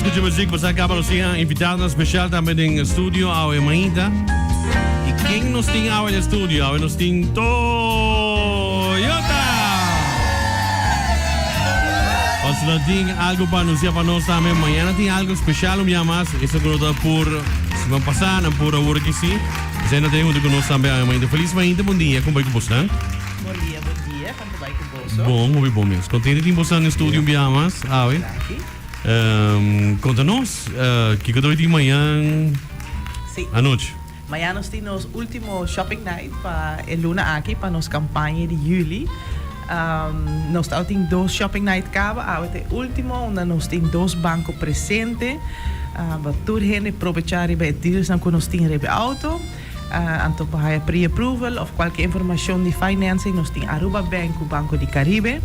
scucha muziek, boso a caba nos tin invitadonan special tambe den studio awe mainta. Y ken nos tin awe den studio? Awe nos tin Toyota! Pasobra nan tin algo pa anuncia pa nos tambe. Mañana tin algo special un bia mas. Eso cu no ta por siman pasa, nan por awor aki si. Esey nan tin hunto cu nos tambe awe mainta. Feliz mainta, bon dia. Con bay cu bosnan? Bon dia, bon dia. Con ta bay cu boso? Bon, hopi bon mes. Contento tin bosnan den studio un bia mas awe. Danki. Conta nos, kico ta bay tin mañan anochi? Mañan nos tin nos ultimo shopping night pa e luna aki pa nos campaña di juli. Nos ta tin dos shopping night caba, awe ta e ultimo unda nos tin dos banco presente pa tur hende probecha riba e dealsnan cu nos tin riba e auto. Anto pa haya pre-approval of cualke informacion di financing nos tin Aruba Bank cu Banco di Caribe.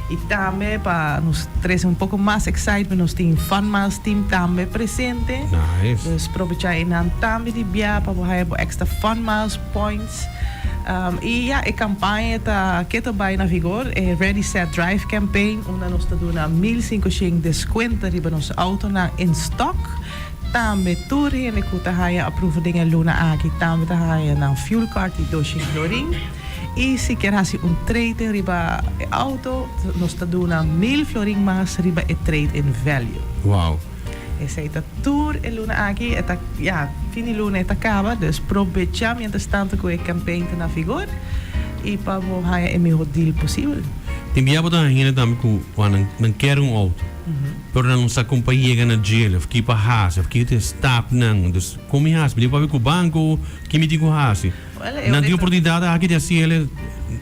Y tambe pa nos trece un poco mas excitement nos tin Fun Miles Team tambe presente. Nice. Dus probecha eynan tambe di bia pa bo haya bo extra Fun Miles points. Y ya e campaña ta keto bay na vigor, e Ready Set Drive campaign unda nos ta duna 1500 descuento riba nos autonan in stock. Tambe tur hende cu ta haya aprovo den e luna aki tambe ta haya nan fuel card di doshi florin. Y si kier haci un trade-in riba e auto, nos ta duna mil florin mas riba e trade-in value. Wow. Esey ta tur e luna aki. E ta, ya, fin di luna e ta caba, dus probecha mientras tanto cu e campaign ta na vigor y pa bo haya e miho deal posibel. Tin bia bo ta haña hende tambe cu nan kier un auto. Pero nan no sa kon pa yega na djel of ki pa hasi of ki ta e stapnan. Dus kon mi hasi? Mi tin ku papia ku banko? Ki mi tin ku hasi? Nan tin oportunidat aki di hasi el,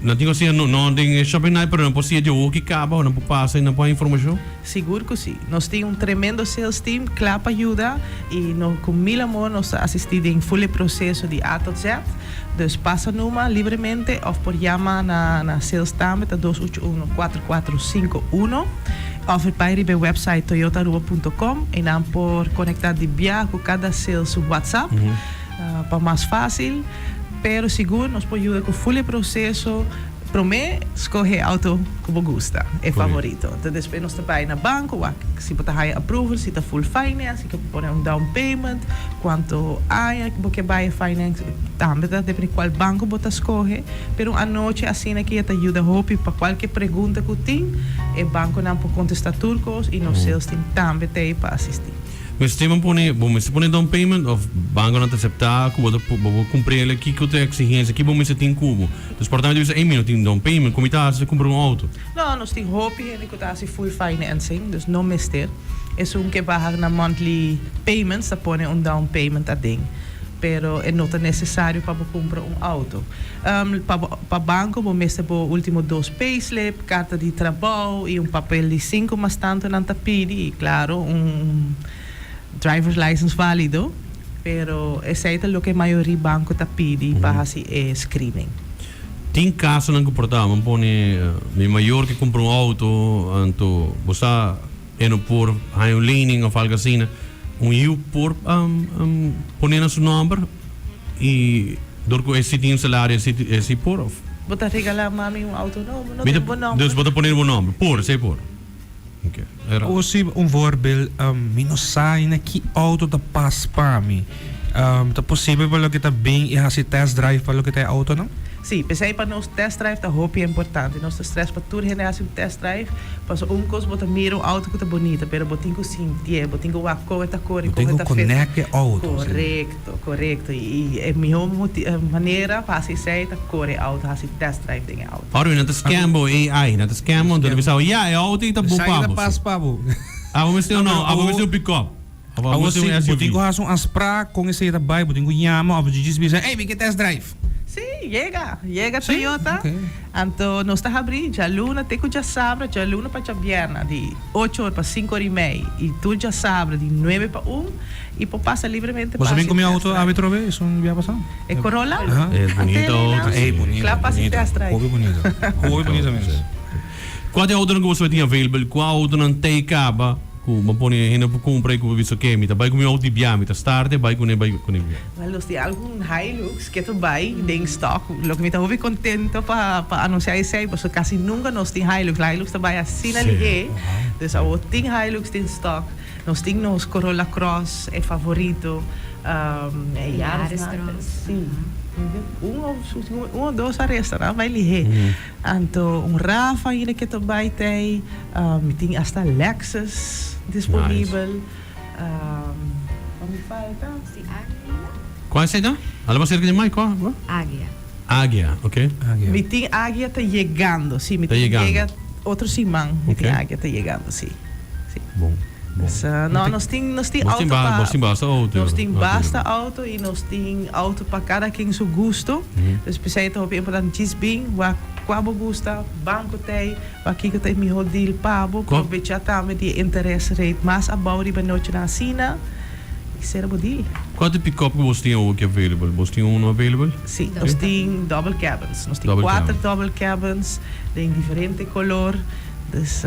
nan tin ku hasi no no den e shopping night pero nan por siña di awo ki kaba o nan por pasa i nan por haña informashon? Sigur ku si. Nos tin un tremendo sales team kla pa yuda i no ku mil amor nos ta asisti den ful e proseso di A tot Z. Dus pasa numa libremente of por yama na na sales tambe ta dos ocho uno kuater kuater sinku uno. Of e bai riba e website toyotaaruba punto com y nan por conecta di bia cu cada sales su WhatsApp pa mas facil. Pero sigur nos por yuda cu full e proceso. Prome scoge e auto cu bo gusta, e favorito. Entonces despues nos ta bai na banco wak si bo ta haya approval, si ta full finance, si ke bo pone un down payment, cuanto aña bo ke bai e finance. Tambe ta depende cual banco bo ta scoge. Pero un anochi asina aki e ta yuda hopi pa cualke pregunta cu tin, e banconan por contesta tur cos y nos sales team tambe ta ey pa asisti. Mester bo pone, bo mester pone down payment of banconan ta acepta cu bo ta bo por cumpri el? Kico ta e exigencia? Ki bo mester tin cu bo? Dus por tanto bisa, ey mi no tin down payment, con mi ta haci cumpra un auto? No, nos tin hopi hende cu ta haci full financing, dus no mester. Esun ke baha na monthly payments ta pone un down payment aden. Pero e no ta necesario pa bo cumpra un auto. Pa bo pa banco bo mester bo ultimo dos payslip, carta di trabao y un papel di cinco mas tanto nan ta pidi y claro un driver's license valido. Pero esey ta loke mayoria banco ta pidi pa haci e screening. Tin casonan cu por ta, bo pone mi mayor ke cumpra un auto anto bo sa. E no por haña un lening of algo asina. Un yiu por pone na su nomber y dor cu e si tin un salario e si por of. Bo ta regala mami un auto nobo, no den bo nomber. Dus bo ta pone den bo nomber, por, esey por. Ok. Era. O si un voorbeeld, mi no sa ainda ki auto ta pas pa mi. Ta posibel pa loke ta bin y haci test drive pa loke ta e autonan? Sí, p'esei pa nos test drive ta hopi importante. Nos ta stress pa tur hende hasi un test drive, pasobra un kos bo ta mira un auto ku ta bonita, pero bo tin ku sintié, bo tin ku wak kon e ta kore, Bo kon tin e ku ta fit. connect e auto, sí. Korekto, korekto. I e mihó manera pa hasi esei ta kore e auto, hasi test drive den e auto. Ora nan ta scam bo AI, nan ta scam bo, anto nan bisa bo, ya, e auto ei ta bo Esaki pa ta bo. pas pa bo. Abo mester un, No, pero abo mester un pick-up. Awor si bo tin ku hasi un afsprak kon esei ta bai, bo tin ku yama òf bo djis bisa, ey mi ke test drive. Sí, yega, yega Sí? Toyota. Ok. Anto nos ta habrí djaluna te ku djasabra, djaluna pa djabièrnè di ocho or pa sinku or i mei i tur djasabra di nuebe pa un i por pasa libremente Bo pa sa bin hasi ku mi test auto drive. abi atrobe esun bia pasá? E Corolla? Aha. E bunito auto, Ey sí. bunito, Kla pa hasi bunito. test drive. Hopi bunito. Hopi bunito mes. Kua di autonan ku bo sa tin available? Kua autonan ta e kaba? Ku bo pone hende por kumpra i ku bo bisa oke mi ta bai ku mi outo di bia, mi ta start e bai kuné bai kuné bia. Wel nos tin algun Hilux ke ta bai den stock, loke mi ta hopi kontento pa pa anunsia esei pasobra kasi nunka nos tin Hilux, Hilux ta bai asina lihé, dus awor tin Hilux den stock. Nos tin nos Corolla Cross, e favorito. E Yaris Cross. Si. Un of un of dos a resta, nan bai lihé. Anto un Rav ainda ke ta bai tei. Mi tin asta Lexus disponibel. Kua mi falta? Si Agya ainda? Kua esei ta? Hala mas serka di mic, kua? Kua? Agya. Agya, ok. Agya. Mi tin Agya ta yegando, si. Mi Ta tin yegando. yega otro siman. Mi tin Ok. Agya ta yegando, si. Si. Bon, bon. Dus, no, nos tin, nos tin Bos tin auto ba, pa. bos tin basta auto. Nos tin Auto. basta auto y nos tin auto pa cada ken su gusto. Dus p'esei ta hopi importante djis bin, wak kua bo gusta, banco t'ei. Pakiko ta e mihó deal pa bo? Probecha tambe di e interest rate mas abou riba nochinan asina i sera bo deal. Kuantu pick-up ku bos tin awoki available? Bos tin unu available? Sí, nos tin double cabins. Nos tin kuater double cabins den diferente kolor. Dus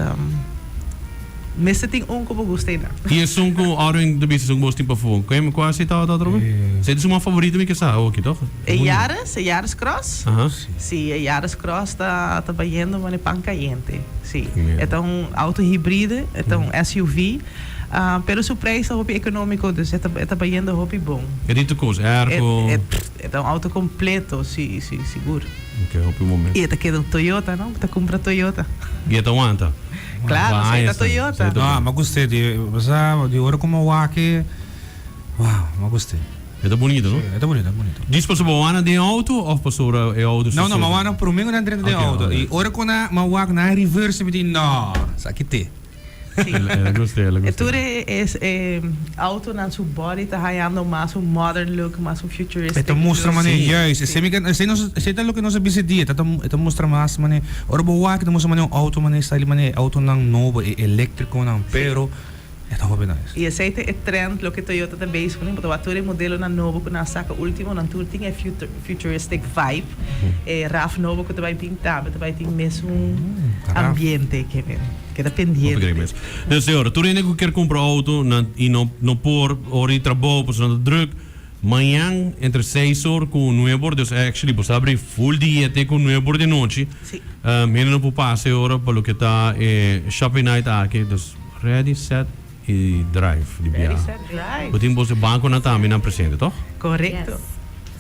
mester tin un ku bo gusta einan. I esun ku Arwin ta bisa esun ku bos tin pafó, kua esei tabata atrobe? Esei ta su mas favorito mi ke sa awoki, tòg? E Yaris, e Yaris Cross? Aha. Sí, e Yaris Cross ta ta bayendo manera pan cayente. Sí. E ta un auto hibride, e ta un SUV, pero su prijs ta hopi economico, dus e ta e ta bayendo hopi bon. E tin tur cos, airco. E e ta un auto completo, sí, sí, sigur. Ok, hopi momento. Y e ta keda un Toyota, no? Bo ta cumpra Toyota. Y e ta wanta? Claro, Pa esey ta añas ta. Toyota. Esey ta No, mi a gust'é di, bo sa, di ora cu mi a wak e, wow, mi a gust'é. E ta bunito, no? Sí, e ta bunito, e ta bunito. Djis pasobra bo wana den auto of pasobra e auto No, no, mi a wana prome ku nan drenta den auto. I ora ku nan, mi a wak nan reverse mi di, no, esaki t'e. Sí. El a gust'é, el a gust'é. Tur e e autonan su body ta hayando mas un modern look, mas un futuristic E ta mustra look. manera, juist. Esei mi ke, esei nos, esei ta loke nos a bisa dia. E ta, e ta mustra mas manera, ora bo wak e ta mustra manera un auto manera style manera e autonan nobo, e eléctriconan, pero. E ta hopi nice. I esei ta e trend loke Toyota ta bezig kuné. Bo ta wak tur e modelonan nobo ku nan a saka ultimo, nan tur tin e futuristic vibe. E rav nobo ku ta bai bin tambe ta bai tin mesun ambiente ke men keda pendiente. Hopi great mes. Dus señor, tur hende ku kier kumpra outo nan i no no por ora di trabou pasobra nan ta druk, mañan entre seis or ku nuebe or, dus actually bo sa abri full dia te ku nuebe or di nochi, hende no por pasa e ora pa loke ta e shopping night aki, dus. Ready, set y drive di Ready, biaha. set, drive. Bo tin boso banconan tambe nan presente, toch? Correcto. Yes.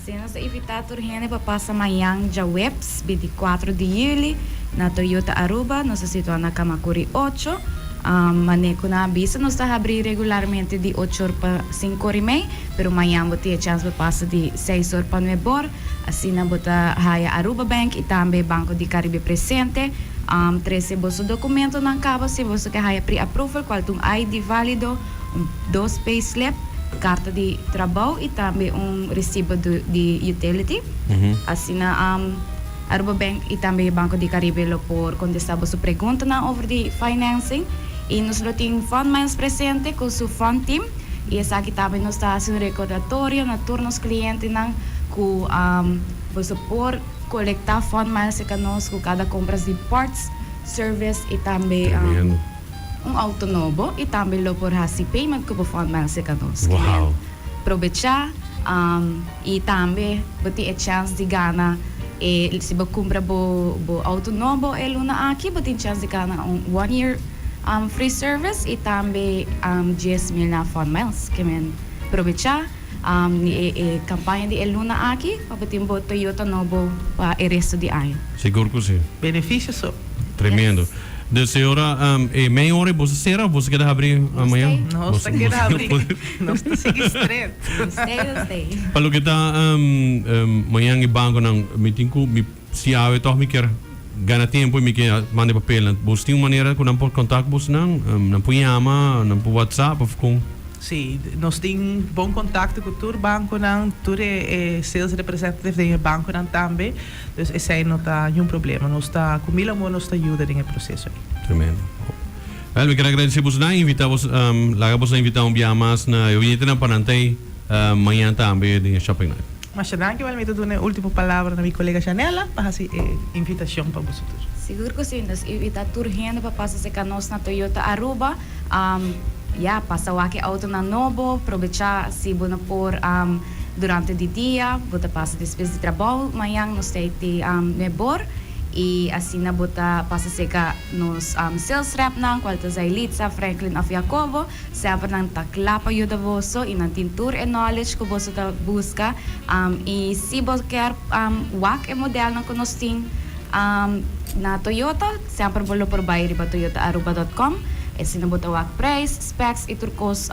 Si nos ta invita tur hende pa pasa mañan djaweps 24 di juli na Toyota Aruba. Nos ta situa na Camacuri ocho. Mane cu nan a bisa nos ta habri regularmente di ocho or pa cinco or y mei, pero mañan bo tin e chance pa pasa di seis or pa nuebe or. Asina bo ta haya Aruba Bank y tambe Banco di Caribe presente. Trece boso documentonan caba si boso ke haya pre-approval, cual ta un ID valido, un dos payslip, carta di trabou y tambe un recibo di utility. Asina Aruba Bank y tambe Banco di Caribe lo por contesta boso preguntanan over di financing. Y nos lo tin Fund Miles presente cu su Fund Team. Y esaki tambe nos ta haci un recordatorio na tur nos clientenan cu boso por colecta Fund Miles cerca nos cu cada compras di parts, service y tambe un auto nobo y tambe lo por haci payment cu bo Fund Miles cerca nos. Wow. Probecha y tambe bo tin e chance di gana e si bo cumpra bo bo auto nobo e luna aki bo tin chance di gana un one year free service y tambe 10,000 na Fun Miles. Ke men probecha di e e campaña di e luna aki pa bo tin bo Toyota nobo pa e resto di aña. Sigur cu si. Beneficio so. Tremendo. Dus e ora e mei ora boso sera of boso keda habri mañan? Nos ta keda habri. Nos ta sigui stret. Stay o stay. Pa loke ta mañan e banconan mi tin cu mi si awe toch mi kier gana tempo y mi kier manda e papelnan. Boso tin un manera cu nan por contact bosonan? Nan por yama, nan por whatsapp of con? Sí, nos tin bon contacto cu tur banconan, tur e sales representative den e banconan tambe. Dus esei no ta niun problema. Nos ta, ku mil amor nos ta yuda den e proseso ei. Tremendo. Wel, mi ker agradesé bosonan i invitá bos, laga bosonan invitá un biaha mas na e oyentenan pa nan ta ei mañan tambe den e shopping night. Masha danki. Wel, mi ta duna e ultimo palabra na mi kolega Janella pa hasi e invitashon pa boso tur. Sigur ku si. Nos invitá tur hende pa pasa serka nos na Toyota Aruba. Ya, pasa wak e outonan nobo, probechá si bo no por Durante di dia bo ta pasa despues di trabou, mañan nos ta e mebor. Y asina bo ta pasa cerca nos sales rep nan, cual ta Zailitza, Franklin of Jacobo, semper nan ta cla pa yuda boso y nan tin tur e knowledge cu boso ta busca. Y si bo kier wak e model nan cu nos tin na Toyota, semper bo lo por bay riba toyotaaruba.com. Asina bo ta wak prijs, specs y tur cos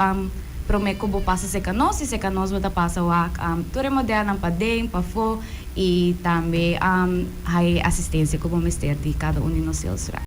prome cu bo pasa cerca nos y cerca nos bo ta pasa wak tur e model nan paden, pafo y tambe haya asistencia cu bo mester di cada un di nos sales rep.